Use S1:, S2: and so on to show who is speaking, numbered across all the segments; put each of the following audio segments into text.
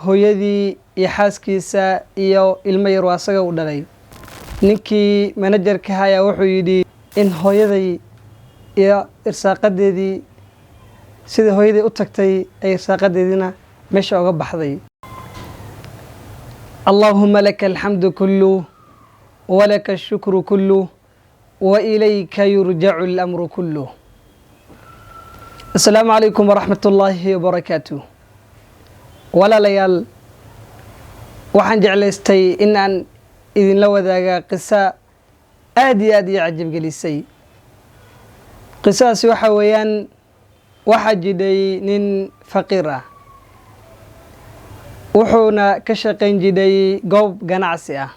S1: Hooyadii iyo xaaskiisa iyo ilmo yar oo asaga u dhalay. Ninkii manajerka ayaa wuxuu yidhi in hooyaday iyo irsaaqadeedii, sidai hooyaday u tagtay ay irsaaqadeediina meesha uga baxday. اللهم لك الحمد كله ولك الشكر كله وإليك يرجع الأمر كله. السلام عليكم ورحمة الله وبركاته. Walaalayaal, waxaan jeclaystay in aan idinla wadaaga qisa aad iyo aad ii cajabgelisay. Qisadaasi waxa weeyaan, waxaa jidhay nin faqiir ah, wuxuuna ka shaqayn jidhay goob ganacsi ah.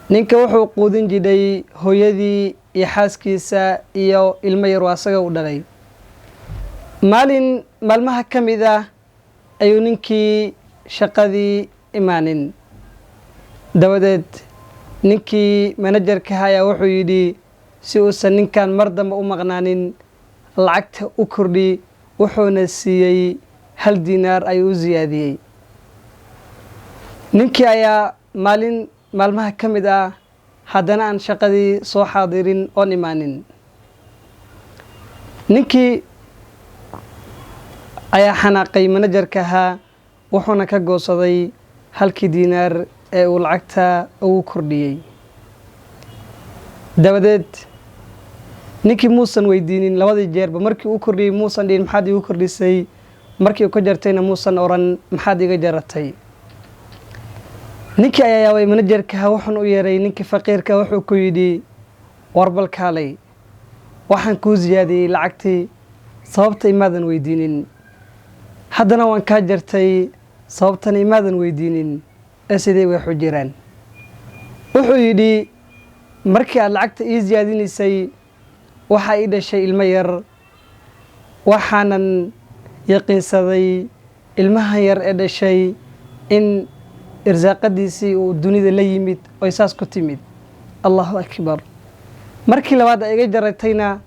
S1: Ninka wuxuu quudin jidhay hooyadii iyo xaaskiisa iyo ilmo yar oo asaga u dhalay. Maalin maalmaha ka mid ah ayuu ninkii shaqadii imaanin. Dabadeed ninkii manajerka ayaa wuxuu yidhi, si uusan ninkan mar dambe u maqnaanin, lacagta u kordhi. Wuxuuna siiyey 1 diinaar ayuu u siyaadiyey. Ninkii ayaa maalin maalmaha ka mid ah haddana aan shaqadii soo xaadirin oon imaanin. Ninkii ayaa xanaaqay manajerka ahaa, wuxuuna ka goosaday halkii diinaar ee uu lacagta ugu kordhiyey. Dabadeed ninkii muusan weydiinin labadii jeerba. Markii uu kordhiyey muusan dhihin, "Maxaad iigu kordhisay?" Markii uu ka jartayna muusan oran, "Maxaad iga jaratay?" Ninkii ayaa yaabay manajerka, wuxuuna u yeeray ninkii faqiirka. Wuxuu ku yidhi, "Warbal kaalay, waxaan kuu siyaadiyey lacagtii, sababta imaadan weydiinin. Haddana waan kaa jartay, sababtana imaadan weydiinin, ee sidee waxu jiraan?" Wuxuu yidhi, "Markii aad lacagta ii siyaadinaysay waxaa ii dhashay ilmo yar. Waxaanan yaqiinsaday ilmahan yar ee dhashay in irsaaqadiisii uu dunida la yimid oy saas ku timid." Allahu akbar. Markii labaad ay iga jaratayna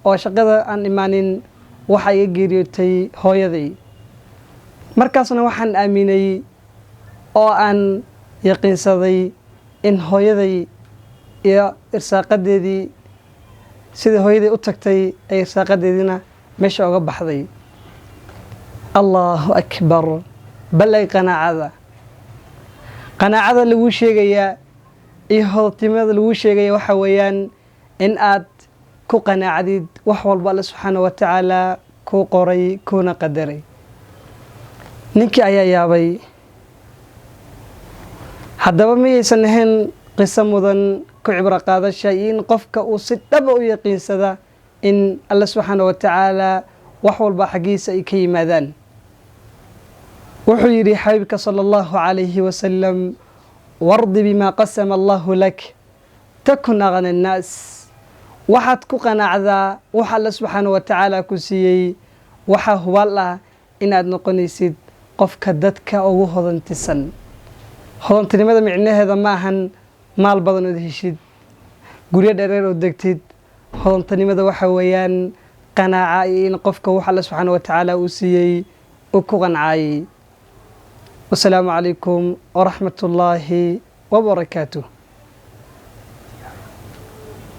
S1: oo shaqada aan imaanin, waxaa iga geeriyootay hooyaday. Markaasna waxaan aaminay oo aan yaqiinsaday in hooyaday iyo irsaaqadeedii, sidai hooyaday u tagtay ay irsaaqadeediina meesha uga baxday. Allahu akbar. Balay qanaacada, qanaacada laguu sheegayaa iyo hodantinimada laguu sheegaya waxa weeyaan in aad ku qanaacdid wax walba Alle subxaana wa tacaala kuu qoray kuuna qadaray. Ninkii ayaa yaabay. Haddaba miyaysan ahayn qiso mudan ku cibro qaadasha iyo in qofka uu si dhaba u yaqiinsada in Alle subxaana wa tacaala wax walba xaggiisa ay ka yimaadaan? Wuxuu yidhi xabiibka sala allahu calayhi wasalam, وارض بما قسم الله لك تكن أغنى الناس. Waxaad ku qanaacdaa wax Alle subxaana wa tacaala ku siiyey, waxaa hubaal ah inaad noqonaysid qofka dadka ugu hodantisan. Hodantinimada micnaheeda ma ahan maal badan ood heshid, guryo dhereer oo degtid. Hodantinimada waxa weeyaan qanaaca iyo in qofka wax Alle subxaana wa tacaala uu siiyey uu ku qancayay. Wasalaamu calaykum waraxmat ullaahi wabarakaatuh.